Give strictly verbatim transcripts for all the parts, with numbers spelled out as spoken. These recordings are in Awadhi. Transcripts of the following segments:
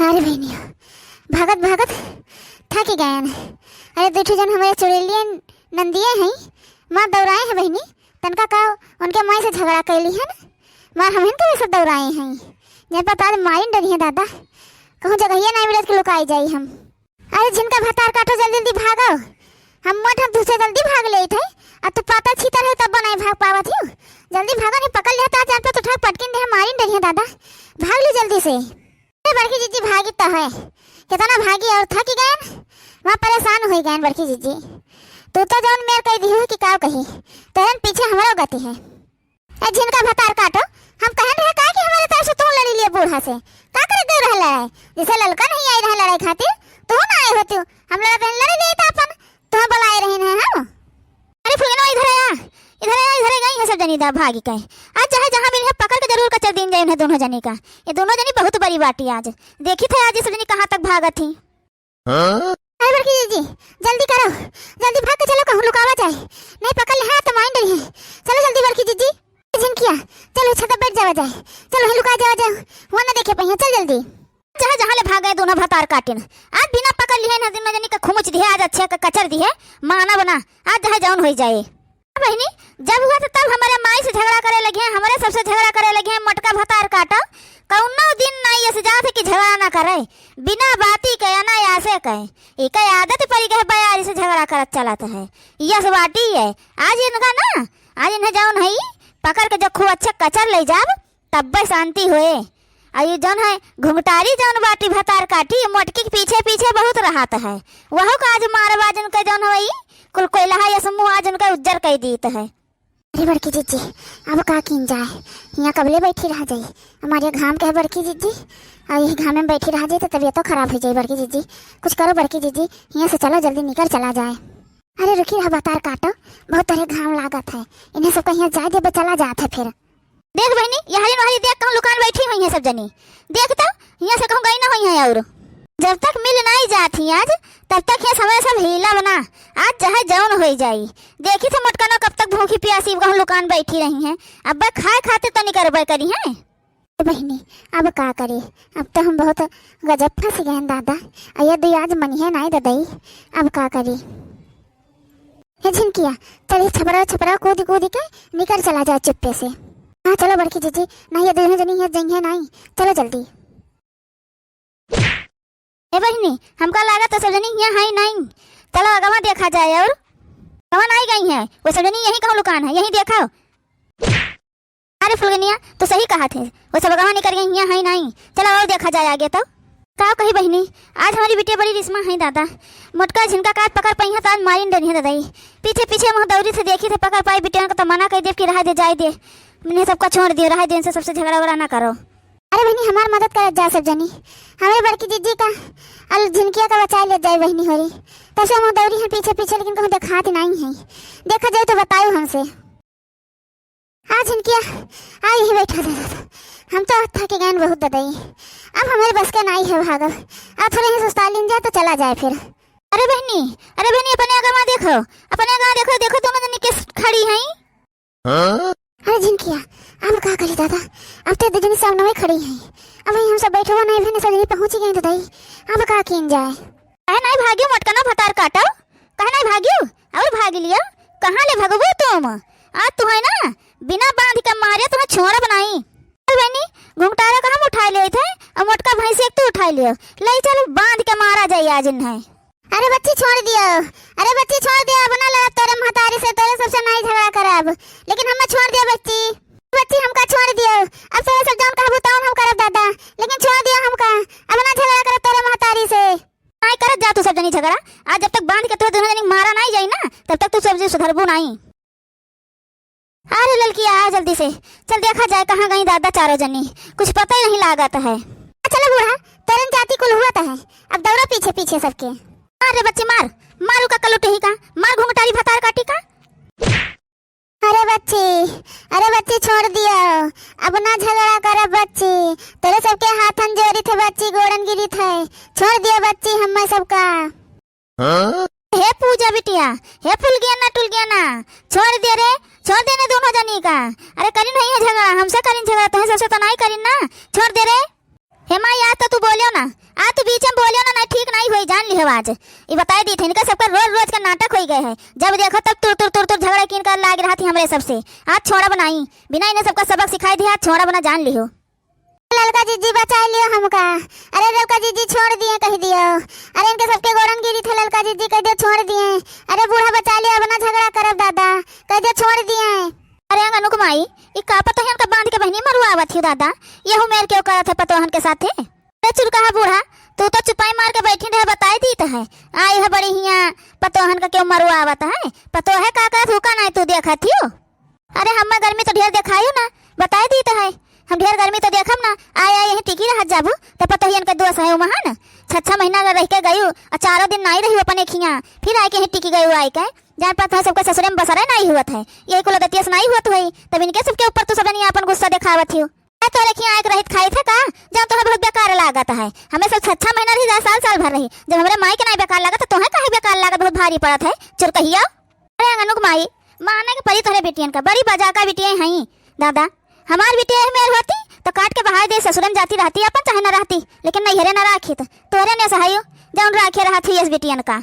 अरे बहिनी, भागत भागत थकी गयन। अरे दुइ ठो जन हमरे चुड़ैलिया नंदिया हैं, मार दौड़ाए हैं बहिनी। तनका का उनके माई से झगड़ा कैली है ना, मार हमहिन के भी सब दौड़ाए हैं। जन पता आज मारिन डरिहैं दादा, कहूँ जगहिया नाहीं मिलत कि लुकाई जाई हम। अरे झिनका भतार काटो, जल्दी जल्दी भागो, हम मोट हम तुझसे जल्दी भाग लेइत है। अब तू पातर छीतर है तब नाहीं भाग पावत हियो। जल्दी भागो, नाहीं पकड़ लिहा तो आज जान पे तो उठा पटकिन दे, मारिन डरिहैं दादा। भाग ली जल्दी से। अरे बड़की जिज्जी भागी तो है, कितना भागी और थकी गयन, वहाँ परेशान होइ गयन बड़की जिज्जी। तू तो जौन मेर कहि दिहू कि काव कही, तोहन पीछे हमरो गति है। ए झिनका भतार काटो, हम कहन रहे का कि हमरे तरफ से तू लड़ी लिए बूढ़ा से? का करे गए रहे लड़ाई? जैसे ललका नहीं आई रहे लड़ाई खातिर, तू ना आए होती, हम लड़ा बहन लड़ी लिए था अपन, तुम्हें बुलाए रहे हैं हम। अरे फुलगेनवा, इधर आया, इधर आया, इधर आ गई है सब जनी दा भागी के। आज चाहे जहाँ मिली है पकड़ के जरूर कचर दीन जाए इन्हें दोनों जनी का। ये दोनों जनी बहुत बड़ी बाटी आज। देखी थे आज ये सब जनी कहाँ तक भागत थी। हाँ? अरे बड़की जिज्जी, जल्दी करो, जल्दी भाग के चलो, कहूँ लुकावा जाए, नाहीं पकड़ लिहा तो मारिन डरिहैं। चलो जल्दी बड़की जिज्जी। झिनकिया, चलो छत बैठ जावा जाए, चलो वहीं लुका जावा जाए, वहाँ ना देखे पहिया, चल जल्दी। चाहे जहाँ ले भाग गए दोनों भतार काटिन, आज बिना पकड़ लिहे ना दोनों जनी का खुमुच दिहे, आज अच्छे का कचर दिहे, माना बना, आज चाहे जौन होइ जाए। बहिनी, जब हुआ तो तब हमरे माई से झगड़ा करे लगिहैं, हमरे सबसे झगड़ा करे लगिहैं, मोटका भतार काटो। कउनो दिन नाहीं ऐसे जात है कि झगड़ा ना करे, बिना बाती के अनायासे कहे। इके आदत पड़ी गए बयारी से झगड़ा करत चलत है। यस बाटी है, आज इनका ना, आज इन्हें जौन है, पकड़ के जब खूब अच्छे कचर ले जाब, तब्बे शांति होए। आ ये जौन है घुंघटारी जौन बाटी भतार काटी, ये मोटकी के पीछे पीछे बहुत रहत है। वहू का आज मारब आज उनके जौन है, कुल कोयलहा यस मुँह आज उनके उज्जर कइ दीत है। अरे बड़की जिज्जी, अब का कीन जाए, हियाँ कबले बैठी रह जाई? हमारे घाम के है बड़की जिज्जी, और यही घामे में बैठी रह जाई तो तबीयतो खराब होइ जाई बड़की जिज्जी। कुछ करो बड़की जिज्जी, हियाँ से चलो जल्दी निकर चला जाए। अरे रुकी रहा भतार काटो, बहुत तोहरे घाम लागत है, इन्हें सबका हियाँ जाए देबे चला जात है फिर। देख बहिनी, यहरी नोहरी देख, कहूँ लुकान बैठी होइहैं सब जनी। देख तो, हियाँ से कहूँ गई ना होइहैं और। जब तक मिल नाहीं जात ही आज, तब तक ये समय सब हीला बना। आज चाहे जौन होइ जाई। देखी थे मोटकनो कब तक भूखी प्यासी कहूँ लुकान बैठी रहिहैं। अब खाए खातिर तो निकरबे करिहैं। ए बहिनी, अब का करी? अब तो हम बहुत गजब फँस गए हैं दादा। अय्या दुइ आज मनिहैं नाहीं ददई, अब का करी? हे झिनकिया, चल ये छपरा छपरा कूद कूद के निकर चला जाए चुप्पे से। हाँ चलो बड़की जिज्जी, नाहीं ये दोनों जनी हियाँ जइहैं नाहीं, चलो जल्दी। ए बहिनी, हमका लागत है सब जनी हियाँ है नाहीं, चलो अगवा देखा जाए। और अगवा नाहीं गई है, वो सब जनी यहीं कहूँ लुकान है, यहीं देखा। अरे फुलगेनिया, तू सही कहा थे, वो सब अगवा निकर गई हियाँ है नाहीं। चलो और देखा जाए आगे तो। का कही बहिनी, आज हमरी बिटिया बड़ी रिस्मा है दादा। मोटका झिनका का आज पकड़ पइहैं तो आज मारिन डरिहैं ददई। पीछे पीछे मुँह दौरी थे देखी थे पकड़ पाई बिटिया का तो मना कइ देब कि रहा दे जाए दे। इन्हें सबका छोड़ दियो, रहा दे इनसे सबसे झगड़ा वगड़ा ना करो। अरे बहिनी हमार मदद करत जा सब जनी। हमरे बड़की जिज्जी का अल झिनकिया का बचाए ले जाए बहिनी होरी। तब से मुँह दौरी हैं पीछे पीछे लेकिन कहूँ देखात नाहीं है। देखा जाए तो बताओ हमसे। आ झिनकिया, आ यहीं बैठा दे दे। हम तो थक गए बहुत ददई। अब हमरे बस का नाहीं है भागल। अब थोड़े ही सुस्ता लीन जाए तो चला जाए फिर। अरे बहिनी, अरे बहिनी, अपने आगे वहाँ देखो, अपने आगे देखो, देखो दोनों जनी किस खड़ी हैं। हाँ? अरे झिनकिया, अब का करी दादा, अब तो दो जनी सामने में खड़ी हैं। अब वहीं हम सब बैठे हुआ नाहीं बहिनी, सब जनी पहुँच गए ददई। अब का कीन जाए? काहे नाहीं भागियो मोटकनो भतार काटो? काहे नाहीं भागियो? और भाग लियो? कहाँ ले भगबो तुम? आज तुम्हें ना बिना बांध के मारे तुम्हें छोड़ब नाहीं। अरे बहिनी, घुंघटारा का हम उठाए लेइत है, और मोटका भैंसी एक तू उठाए लियो। ले चलो बांध के मारा जाए आज इन्हें। अरे बच्ची छोड़ दियो, अरे बच्ची छोड़ दियो, अब ना लड़ब तोरे महतारी से, तोरे सबसे नाहीं झगड़ा करब, लेकिन हमें छोड़ दियो बच्ची। बच्ची हमका छोड़ दियो, अब तोरे सब जौन कहबू तौन हम करब दादा, लेकिन छोड़ दियो हमका, अब ना झगड़ा करब तोरे महतारी से। नाहीं करत जा तू सब जनी झगड़ा। आज जब तक बांध के तोहे दोनों जनी मारा नाहीं जाई ना, तब तक तू सब जनी सुधरबू नाहीं। अरे ललकी, आ जल्दी से, चल देखा जाए कहाँ गई दादा चारों जनी, कुछ पता ही नहीं लागत है। आ चलो बूढ़ा, तेरन जाति कुल हुआ तो है, अब दौड़ा पीछे पीछे सबके। मार रे बच्ची मार, मार उका कलुटही का, मार घुंघटारी भतार काटी का। अरे बच्ची, अरे बच्ची छोड़ दियो, अब ना झगड़ा करब बच्ची, तोरे सबके हाथन जोड़ी थे बच्ची, गोड़न गिरी थे, छोड़ दियो बच्ची हम्मे सबका। हाँ? हे पूजा बिटिया, हे फुलगेना टुलगेना, छोड़ दे रे, छोड़ दे ने दोनों जनी का। अरे करिन है झगड़ा, हमसे करिन झगड़ा, तोहे सबसे तो नाहीं करिन ना, छोड़ दे रे। हे माई, आज तो तू बोलियो ना, आ तू बीच में बोलियो ना, नहीं ठीक नहीं होई, जान लिहो आज। ई बताई दी थे, इनका सबका रोज रोज का नाटक होई गए है। जब देखो तब तुर तुर तुर तुर झगड़ा कीन कर लाग रहा थी हमरे सबसे। आज छोड़ब नहीं, बिना इन्हें सबका सबक सिखाई दिया, आज छोड़ब ना, जान लिहो। ललका जीजी बचाई लियो हमका। अरे ललका जीजी छोड़ दिए कह दियो। अरे इनके सबके गोड़न गिरी थे ललका जीजी कह दियो छोड़ दिए। अरे बूढ़ा बचाई लियो, अब ना झगड़ा करब दादा, कह दियो छोड़ दिए। अरे अंगनू के माई, ई का पतोहन का बांध के बहनी मरुआवत हियो दादा? यहू मेर क्यों करत है पतोहन के साथे? अरे चुरकहा बूढ़ा, तू तो चुपाई मार के बैठी रहे, बताई दीत है। आई है बड़ी हियाँ पतोहन का क्यों मरुआवत है? पतोहे का करत हुका नहीं तू देखत हियो? अरे हमें गर्मी तो ढेर देखायो ना, बताई दीत है। हम ढेर गर्मी तो देखब ना, आए आए यहीं टिकी रहत जाबू, तो पतोहियन के दोष है उमहन। छह छह महीना अगर रह के गयू, और चारों दिन नहीं रही अपने खिया, फिर आए के यहीं टिकी गयू आए के। जान पात है सबके ससुरे में बसरे नहीं हुवत है, यही कुल दतियस नहीं हुवत हुई, तब इनके सबके ऊपर तू सबनी आपन गुस्सा देखावत हियो। ए, तोरे खिया एक रहित खाई थे का? जब तोहे बहुत बेकार लागत है। हमें सब छह छह महीना रही, चाहे साल साल भर रही। जब हमरे माई के नहीं बेकार लागत, तो तोहे काहे बेकार लागत? बहुत भारी पड़त है, चुरकहिया। अरे अंगनू के माई, माने के परी तोहरे बिटियन का, बड़ी बजा का बिटिया हई। दादा, हमार बिटिया मेर होती, तो काट के बहाय दे, ससुरे में जाती रहती, अपन चाहे न रहती, लेकिन नैहरे न राखी, तो तोहरे ने सहायो, जौन राखे रहत ही इस बिटियन का।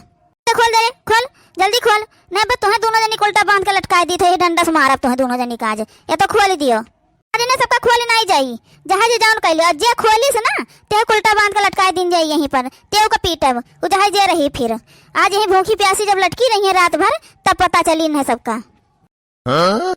तो खोल दे रे, खोल, जल्दी खोल, नहीं बस तोहे दोनों जनी को उल्टा बांध के लटकाए दी थे, डंडा से मारब तोहे दोनों जनी का आज। ये तो खोल दियो। अरे ना सबका खोल नहीं जाई, जहाँ जे जौन कैले, और जे खोलिस ना, ते उल्टा बांध के लटकाए दिन जाई यहीं पर, ते ओका पीटब, उ जहाँ जे रही फिर। आज यहीं भूखी प्यासी जब लटकी रही है रात भर, तब पता चली इन्हें सबका। हाँ?